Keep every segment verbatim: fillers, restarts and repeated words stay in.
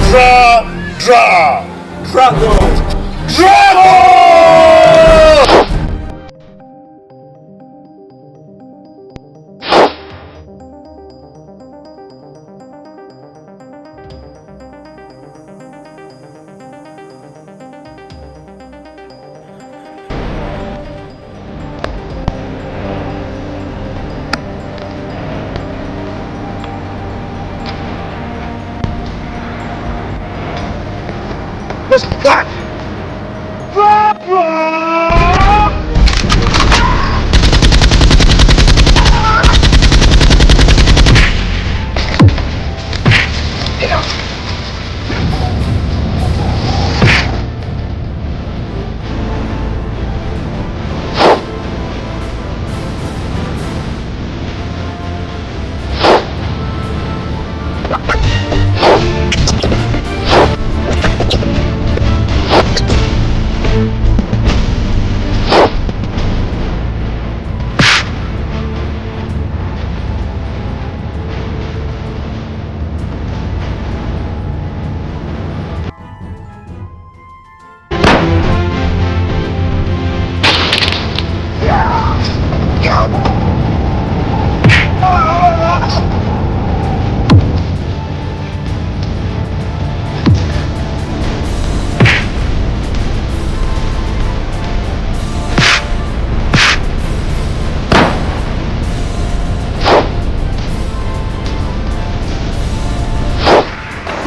Dragon! Dragon! Dragon! Let's go.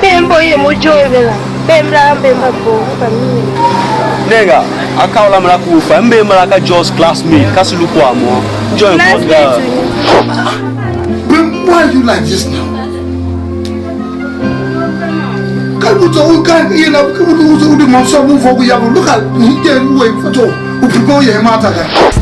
Bee mbo yem u ijoo i ve la, bee mbala mbe mba bov mba mimi. Nenge, a ka u la mara ku u fa, mbe mara ka just classmate, ka se lu kwagh mo. Join God. Classmate ga. But why are you like this now? Ka u zo u ka ye na, ka u zo u de mom so mu vo ku ya, look at him there, u we for to u prepare your matter ga.